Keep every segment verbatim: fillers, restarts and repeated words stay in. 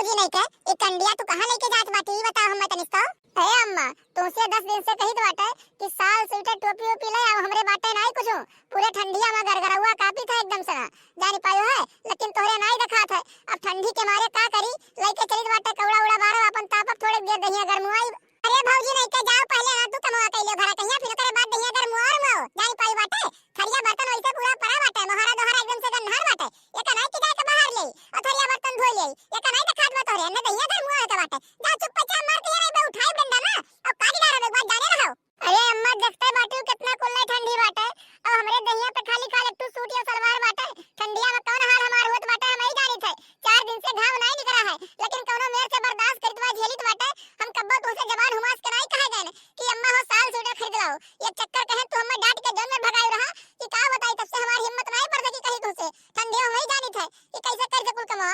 जी नहीं के, ई कंडिया तू कहाँ लेके जात बाटी, ई बताओ हमें तनिस तो। हे अम्मा, तुमसे दस दिन से कहित बाटे कि साल, स्वेटर, टोपी ओपी ले आओ, हमरे बाटे नाई कुछ। पूरे ठंडिया में गरगरौआ कापित है एकदम से ना, जानी पायो है, लेकिन तोहरे नाई देखात है। अब ठंडी के मारे का करी, लेके चलित बाटे कौड़ा उड़ा बारो, अपन तापब थोड़े देर दहिया गरमुआई। अरे भौजी नहीं के जाओ, पहले ना तू कमवा कइले घरा कहिया, फिर ओकरे बाद दहिया गरमुआ और मुआओ, जानी पायो बाटे। थरिया बर्तन वैसे पूरा पड़ा बाटे, मोहारा दोहारा एकदम से गन्हार बाटे। एका नाई के जाके बाहर ले, और थरिया बर्तन धोई ले। एका नाई देखात बा तोहरे, अन्ने दहिया गरमुआ के बाटे। जा चुप्पे चाप मार के ये रही बे, उठाई डंडा ना, और काट डारा एक बार जाने रहो। अरे अम्मा, देखते बाटू कितना कुल्ला ठंडी बाटे, और हमरे दहिया पे खाली खाल एक ठो सूट या सलवार बाटे। ठंडिया में कौन हाल हमार होत बाटे, हम ही जानित है। चार दिन से घाव नाई निकला है, लेकिन कौनो मेर से बर्दाश्त करित बा, झेलित बाटे। हम कब्बो तुमसे जबान हुमास के नाई कहे गए कि अम्मा हो साल स्वेटर खरीद लाओ। एक चक्कर कहे तू हमें डांट के जौन में भगाई रहा कि का बताई, तब से हमार हिम्मत नाई बढ़ सकी कही तुमसे। ठंडी में वही जानित है कि कैसे कर सकूल कमवा।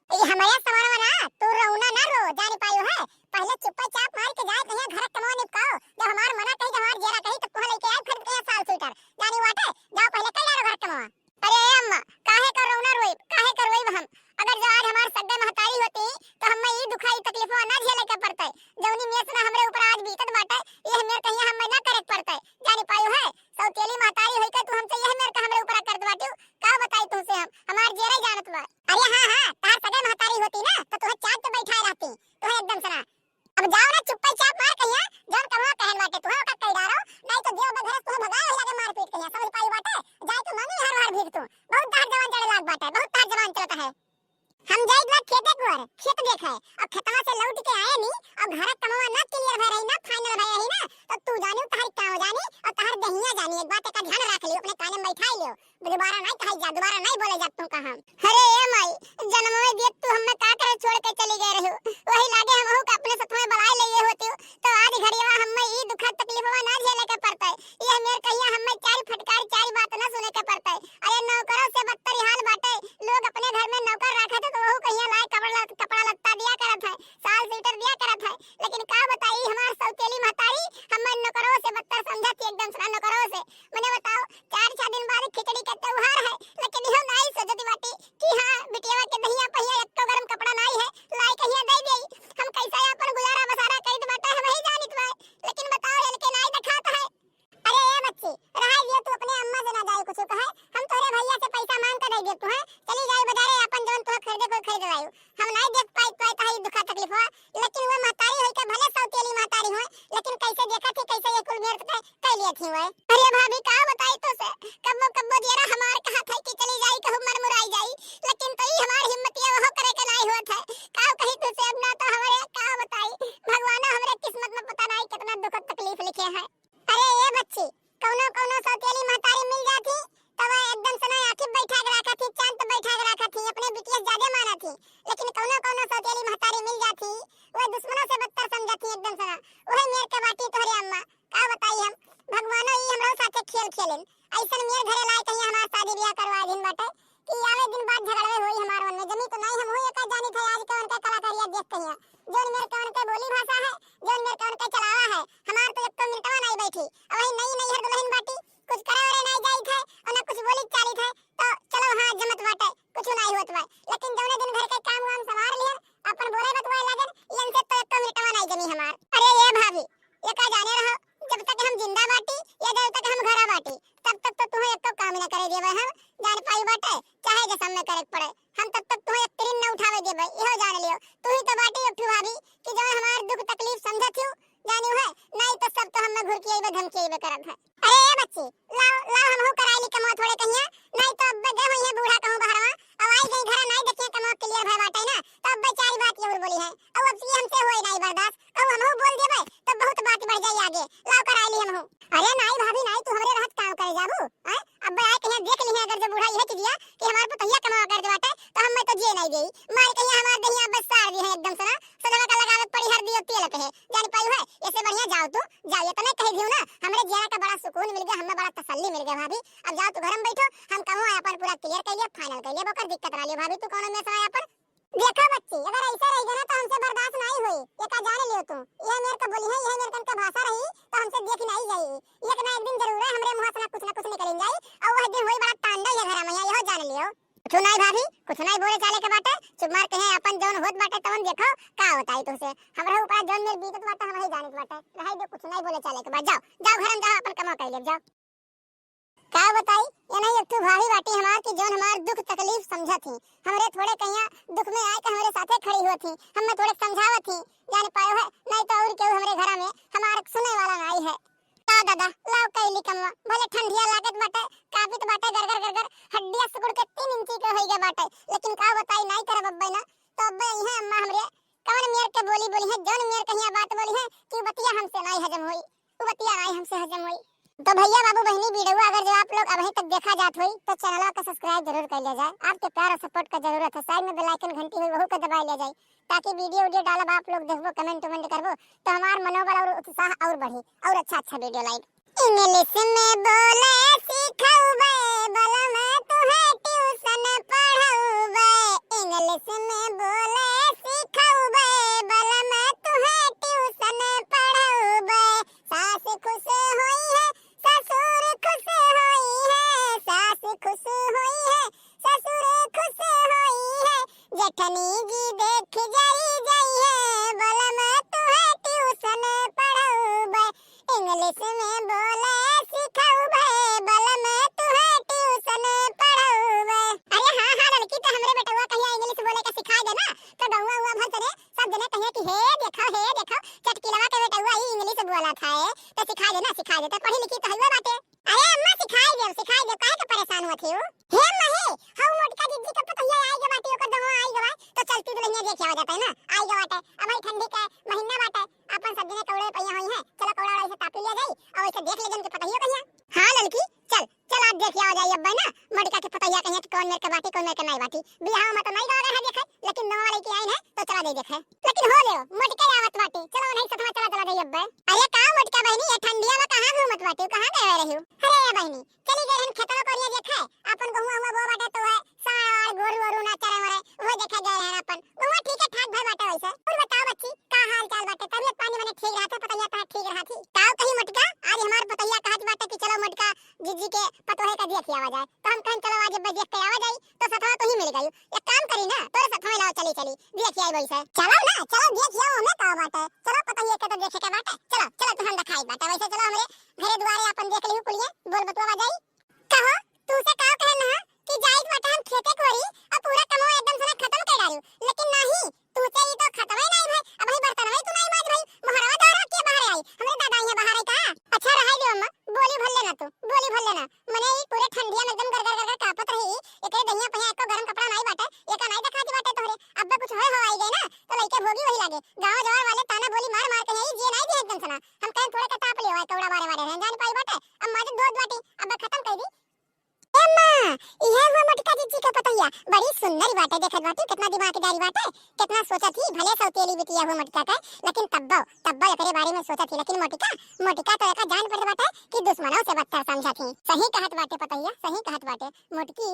ये हमारे समानवा ना, तू रोना ना रो, जानी पायो है। पहले चुप्पे चाप मार के जाए कहिया घर कमवा निपकाओ। जब हमार मना कही, जब हमार जेरा कही, तब तुहा लेके आए खरीद के साल स्वेटर। जानी वाटे, जाओ पहले कई डालो घर कमवा। अरे ए अम्मा, काहे का रोना रोइब, काहे का रोइब हम? अगर जो आज हमार सगे महतारी होती, तो हमें ई दुखाई तकलीफवा ना झेले के पड़ते। जौनी मेस ना हमरे ऊपर आज बीतत बाटे, यह मेर कहिया हमें ना करे के पड़ते। जानी पायो है, सौतेली महतारी होई के तू हमसे यह मेर का हमरे ऊपर करत बाटियो, का बताई तुमसे हम, हमार जेरे जानत बा। अरे हाँ, हाँ, तार सगे महतारी होती ना, तो तुहे चाट के बैठाए रहती, तुहे एकदम से ना। अब जाओ ना, चुप्पे चाप मार कहिया, जौन कमवा कहन बाटे, तुहे ओका कई डारो, नहीं तो देव बघरस तुहे भगाए वही लगे मारपीट कहिया, समझ पाई बाटे, जाए तू मांगी हर हर भीख तू, बहुत तार जवान चढ़े लाग बाटे, बहुत तार जवान चलत है। हम जाइत बा खेते कुअर, खेत देखे, और खेतवा से लौट के आए नी, और घर कमवा ना clear भय रही ना, final भय रही ना, तो तू जानी, तहर काव जानी, और तहर दहिया जानी, एक बात का ध्यान रख लियो, अपने कान में बैठा लियो, दोबारा नहीं कहे जा, दोबारा नहीं बोले जा तू कहा। अरे ए माई, जन्म में दिए तू हमें का करे छोड़ के चली गए रहो, वही लागे हम का अपने साथ में बुलाए ले ये होती, तो आज घड़िया हमें ई दुख तकलीफवा ना झेले के पड़ते, ये मेर कहिया हमें चार फटकार, चार बात ना सुने के पड़ते। अरे नौकरों से बदतर हाल बाटे, लोग अपने घर में नौकर रखे थे तो वहू कहिया लाए कपड़ा लत-, कपड़ा लत्ता दिया करत है, साल स्वेटर दिया करत है, लेकिन का बताई हमार सौतेली महतारी हमें नौकरों से बदतर समझत थी, एकदम से नौकरों से। मने बताओ, चार छह दिन बाद खिचड़ी के त्योहार है, लेकिन इहो नाई सोचती बाटी कि हाँ, बिटिया के दहिया पहिया एक तो गरम कपड़ा नाई है, लाई कहिया दे देई। हम कैसे अपन गुजारा बसारा करित बाटे, हम ही जानित बा, लेकिन बताओ, इनके नाई देखात है। अरे ए बच्ची, रहाई दियो, तू अपने अम्मा से ना जाए कुछ कहे, हम तोरे भैया से पैसा मांग के दे दियो तू, हैं? चली जाई बाजारे, अपन जौन तोहे खरीदे कोई खरीद लायो। हम नाई देख पाई, पाई तहाई दुखा तकलीफ हुआ, लेकिन वो महतारी होई के भले सौतेली महतारी होई, लेकिन कैसे देखा थी, कैसे ये कुल मेहनत के कई लिए थी वो। अरे भाभी, का बताई तो से, कब्बो कब्बो दियरा हमार कहा था कि चली जाई, कहूँ मर मुराई जाई, लेकिन तो ई हमार हिम्मतिया वहो करे के नाई होत है। का कही तो से, अब ना तो हमारे का बताई, भगवान हमरे किस्मत में पता नाई कितना दुख तकलीफ लिखे है। अरे ए बच्ची, कौनो कौनो सौतेली महतारी मिल जाती, तब एकदम से ना आँखी बैठा के रखा थी, चांद बैठा के रखा थी, अपने बिटिया से ज्यादा माना थी। लेकिन कौनो कौनो सौतेली महतारी मिल जाती, वो दुश्मनों से बदतर समझा थी एकदम से ना। वही मेर के बाटी तोहरे अम्मा, का बताई हम, भगवानो ई हमरो साथे खेल खेलेन। ऐसन मेर घरे लाए कहीं हमार शादी ब्याह करवा दिन बाटे कि आवे दिन बाद झगड़वे होई हमार मन में। जमी तो नहीं हम होई एका जानी थे आज के उनके कलाकारिया देख कहिया। जौन मेर के उनके बोली भाषा है, जौन मेर के उनके चलावा है, हमार तो एक तो मिनटवा नहीं बैठी। अब वही नई नई हर दुल्हन बाटी, कुछ करे ओरे नहीं जाई थे और ना कुछ बोली चाली थे, तो चलो हाँ जमत बाटे, कुछ नहीं होत बा। लेकिन जौने दिन घर के काम वाम संभार लिहन, अपन बोले बतवाए लगन, इनसे तो एक तो मिनटवा नहीं जमी हमार। अरे ए भाभी, एका जाने रहो, जब तक हम जिंदा बाटी या जब तक हम घरा बाटी, तब तक तो तुम्हें एक तो काम न करे देवे हम, जान पाई बाटे, चाहे जैसा में करे के पड़े, हम तब तक तुम्हें एक तिरिन न उठावे देवे, इहो जान लियो। तू ही तो बाटी एक ठो भाभी कि जो हमार दुख तकलीफ समझत हो, जानी है, नहीं तो सब तो हमें घुरकी आइबे, धमकी आइबे करत है। अरे ए बच्ची, लाओ, लाओ हमहू कराई ली कमवा थोड़े कहिया, नहीं तो अब गए हुई है बूढ़ा कहूँ बहरवा, अब आई गई घर नहीं देखिए कमवा clear भय बाटे ना, तो अब चारी बात जरूर बोली है, अब अब ये हमसे होए नहीं बर्दाश्त, कहूँ हमहू बोल देबे तो बहुत बात बढ़ जाई आगे। लाओ कराई ली हमहू। अरे नाई भाभी नाई, तू हमरे रहत काम करे जाबू, हैं? अब आए कहिया देख ली है अगर जो बूढ़ा यह चीजिया कि हमार पुतहिया कमावा कर बाटे तो हमें तो जिए नहीं देई। मार कहिया हमार दहिया बस सार दी है एकदम से ना, सजवा का लगावे पड़ी हर दियो तेल पे है। जान पाई है, ऐसे बढ़िया जाओ तू, जाओ, इतने कह दियो ना, हमरे जिया का बड़ा सुकून मिल गया, हमें बड़ा तसल्ली मिल गया भाभी। अब जाओ तू घर में बैठो, हम कमवा अपन पूरा clear कर लिया, final कर लिया, बकर दिक्कत ना लियो भाभी, तू कौनो में समय अपन देखो बच्ची, अगर ऐसे रह गए ना तो हमसे बर्दाश्त नहीं हुई, ये का जान लियो तू। यह मेर का बोली है, यह मेर कन का भाषा रही तो हमसे देख नहीं जाई। एक ना एक दिन जरूर है हमरे मुँह से ना कुछ ना कुछ निकल जाई और वह दिन हुई बड़ा तांडव ये घर में, यहो जान लियो। कुछ नहीं भाभी, कुछ नहीं बोले चाले के बाटे, चुप मार के है अपन जौन होत बाटे तवन देखो का होता है तुमसे। हमरा ऊपर जौन मेर बीतत बाटे, हम ही जानत बाटे। रहे दे, कुछ नहीं बोले चाले के बाद। जाओ, जाओ घर में जाओ, अपन कमवा कर ले जाओ। का बताई, ये नहीं एक ठो भाभी बाटी हमार कि जौन हमार दुख तकलीफ समझत ही, हमरे थोड़े कहिया दुख में आए के हमरे साथे खड़ी होत ही, हमें थोड़े समझावत ही, जान पायो है, नहीं तो और केहू हमरे घरा में हमार सुने वाला नहीं है। का दादा, लाओ कैली कमवा, भले ठंडिया लागत बाटे, कांपित बाटे, गरगर गरगर हड्डिया सिकुड़ के तीन इंची के होई गए बाटे, लेकिन का बताई, नहीं करब अब्बे ना, तो अब्बे इहे अम्मा हमरे कवन मेर के बोली बोली है, जौन मेर कहिया बात बोली है कि उ बतिया हमसे नहीं हजम होई, उ बतिया नहीं हमसे हजम होई। तो भैया बाबू बहनी, वीडियो अगर जो आप लोग अबहीं तक देखा जात होई तो चैनल का सब्सक्राइब जरूर कर लिया जाए। आपके प्यार और सपोर्ट का जरूरत है। साइड में बेल आइकन घंटी हुई, वहू का दबा लिया जाए, ताकि वीडियो वीडियो डालब आप लोग देखबो, कमेंट वमेंट करबो तो हमार मनोबल और उत्साह और बढ़ी और अच्छा अच्छा वीडियो लाइब। इंग्लिश में बोले सिखौबे, बलम तुहे ट्यूशन पढ़ौबे। इंग्लिश में बोले सिखौबे, बलम तुहे ट्यूशन पढ़ौबे। सास खुश होई है, ससुर खुश होई है, सास खुश होई है, ससुर खुश होई है, जेठनी जी देख जाई जाई है, बलम तुहे ट्यूशन पढ़ौबे। इंग्लिश में बोले सिखौबे, बलम तुहे ट्यूशन पढ़ौबे। अरे हाँ, हाँ लड़की, तो हमरे बेटवा कहिया इंग्लिश बोले के सिखाई देना, तो गौवा उवा भर तरे सब जने कहिया कि हे देखो, हे देखो, चटकिलवा के बेटवा ई इंग्लिश बोलत है, तो सिखाई देना, सिखाई दे, तो पढ़ी लिखी तो हइबे बाटे। अरे अम्मा, सिखाई देब, सिखाई देब, काहे के परेशान होत हियो? हे अम्मा हे, हऊ मोटका जिज्जी के पतोहिया आई गवा बाटे, ओकर दहुआ आई गवा, तो चलती दुल्हनिया देखे आवा जाता है ना, आई गवा बाटे। अब भाई ठंडी के महीना बाटे, अपन सब जने कौड़े पैया होई है, चलो कौड़ा वाला से तापी लिया जाई और इसे देख ले जन के पतोहियो कहिया। हाँ लड़की, चल, चल आज देखे आवा जाई अब्बे ना, मोटका के पतोहिया कहिया कि कौन मेर के बाटी, कौन मेर के नहीं बाटी। बियाह में तो नहीं गवा रहा देखे, लेकिन नवा लड़की आई है तो चला दे देखे। लेकिन हो ले, मोटका आवत बाटे, चलो नहीं सथवा चला, चला जाई अब्बे। अरे का मोटका बहनी, ये ठंडिया में कहाँ घूमत बाटे, कहाँ गए रही? अरे ये बहनी, चली गए हन खेतवा कोरिया देखे, अपन गहुआ हुआ बो बाटे तो है, सार गोरू ओरू ना चरे मरे, वो देखे गए रहन अपन। वो ठीक है ठाक भर बाटे वैसे। और बताओ बच्ची, का हाल चाल बाटे? तबीयत पानी मने ठीक रहत है, पतोहिया तोहार ठीक रहत ही? का कही मोटका, आज हमार पतोहिया कहत बाटे कि चलो मोटका जिज्जी के पतोहे का देख आवा जाए। तो हम कहन चलो आज अब्बे देख के आवा जाई, तो सथवा तो ही मिल गई। एक काम करी ना, तोरे सथवा लाओ, चली चली, देख आई वैसे। चलो ना, चलो देख आओ, हमें का बाटे, चलो पतोहिया के तो देखे के बाटे, चलो चलो तुहन दिखाई बाटे वैसे, चलो हमरे घरे दुआरे अपन देख लिहू कुलिये, बोल बतुआ जाई। कहो, तुमसे का कहन ना कि जाइत बाटे हम खेते कोरी और पूरा कमवा एकदम से ना खत्म कर डालू, लेकिन नहीं, तुमसे ई तो खत्म ही नहीं भाई, अब ही बर्तन भाई तू नहीं माज भाई, मोहरवा द्वार के बाहर आई, हमरे दादा यहाँ बाहर आई का? अच्छा रहाई दे अम्मा, बोली भर लेना तू, बोली भर लेना, मने ई पूरे ठंडिया में एकदम गरगर गरगर कांपत रही, एकरे दहिया पहिया एको गरम कपड़ा नहीं बाटे, एका नहीं दिखाती बाटे तोहरे, अब्बे कुछ होए हो आई गए ना, तो लइके भोगी वही लागे, गाँव जवार वाले ताना बोली मार मार के यही जिए नहीं दिए एकदम से ना, हम कहें थोड़े का ताप लियो, कौड़ा बारे बारे रहन जान पाई बाटे, अब माजे दो बाटी, अब्बे खत्म कर दी। ए अम्मा, इहे हुआ मोटका जिज्जी के पतोहिया, बड़ी सुंदर बाटे, देखत बाटू कितना दिमागदारी बाटे, कितना सोचत ही, भले सौतेली बिटिया हुआ मोटका के, लेकिन तब्बो, तब्बो एकरे बारे में सोचत ही, लेकिन मोटका, मोटका तो एका जान पड़त बाटे कि दुश्मनों से बदतर समझत ही। सही कहत बाटे पतोहिया, सही कहत बाटे। मोटकी,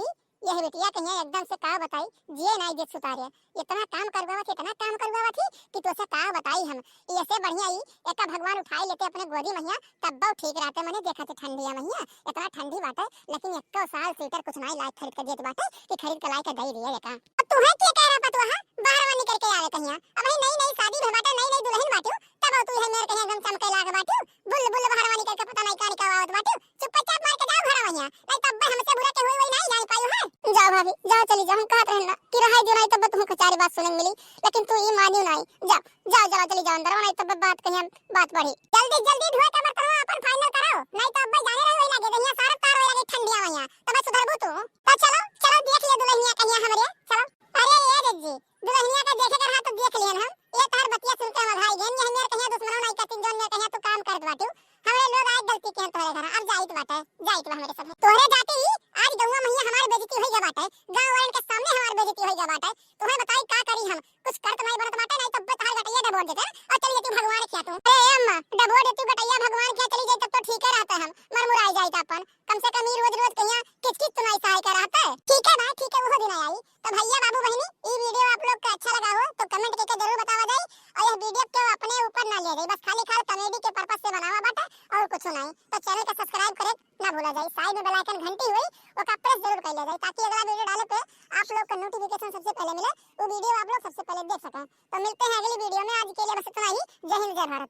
यह बिटिया कहिया एकदम से का बताई, जिए नाई देत सुतारे। इतना काम करवावत ही, इतना काम करवावत ही कि तोसे का बताई हम। ऐसे बढ़िया ई एका भगवान उठाई लेते अपने गोदी महिया, तब्बो ठीक रहते। मने देखत ही ठंडिया महिया, इतना ठंडी बाटे, लेकिन एको साल स्वेटर कुछ नाई लायक खरीद के देत बाटे कि खरीद के लायक दे दिए एका। अब तू है के कह रहा पतुआ, बाहर वाली करके आवे कहिया। अब ही नई नई शादी भे बाटे, नई नई दुल्हन बाटू, तब तू है मेरे कहिया एकदम चमके लाग बाटू, बुल बुल बाहर वाली करके पता नहीं का निकाल आवत बाटू। चुपचाप मार के जाओ घर महिया, नहीं तब हमसे बुरा के हुई वही नहीं जान पायू है। जाओ भाभी, जाओ चली जाओ, हम कहत रहन ना कि रहाई दियो, नहीं तब तुमको चार बात सुने मिली, लेकिन तू ई मानियो नहीं। जाओ, जाओ, जाओ चली जाओ अंदर, नहीं तब बात कहीं बात बढ़ी। जल्दी जल्दी धोए के बर्तन अपन फाइनल करो, नहीं तो अब जाने रहो वही लगे दहिया सारा तार वही लगे ठंडिया वहिया, तब सुधरबू तू। तो चलो चलो देख ले दुल्हनिया कहिया हमरे, चलो। अरे ये जिज्जी, दुल्हनिया का देखे के रहा तो देख लिहन हम। ये तोहर बतिया सुन के हम अघाई गएन। ये हमें कहिया दुश्मनों नहीं करतीन, जौन में कहिया तू काम करत बाटू। हमरे लोग आए गलती के तोहरे घर, अब जाइत बाटे, जाइत बा हमरे सब। तोहरे जाते ही आज गौवा महिया हमार बेइज्जती होई गया बाटे, गाँव वालन के सामने हमार बेइज्जती होई गया बाटे। तुम्हें बताई का करी हम, कुछ करत नहीं बनत बाटे, नहीं तब तोहर गटैया डबोर देते और चली जाती भगवान के यहाँ तू। अरे अम्मा, डबोर देती गटैया भगवान के यहाँ चली जाई तब तो ठीक है रहता हम, मरमुराई जाइत अपन। कम से कम ई रोज रोज कहिया किचकिच तो नहीं सहाय का रहता है। ठीक है भाई, ठीक है, वो दिन आई। तो भैया बाबू बहनी, ई वीडियो आप लोग का अच्छा लगा हो तो कमेंट करके जरूर बतावा जाई, और यह वीडियो को अपने ऊपर ना लिया जाए, बस खाली खाल कॉमेडी के पर्पस से बनावा बाटे और कुछ नहीं। तो चैनल का सब्सक्राइब करे ना भूला जाए, साइड में बेल आइकन घंटी हुई ओका प्रेस जरूर कर लिया जाए, ताकि अगला वीडियो डाले पे आप लोग का नोटिफिकेशन सबसे पहले मिले, वो वीडियो आप लोग सबसे सबसे पहले देख सकें। तो मिलते हैं अगली वीडियो में, आज के लिए बस इतना ही। जय हिंद, जय भारत।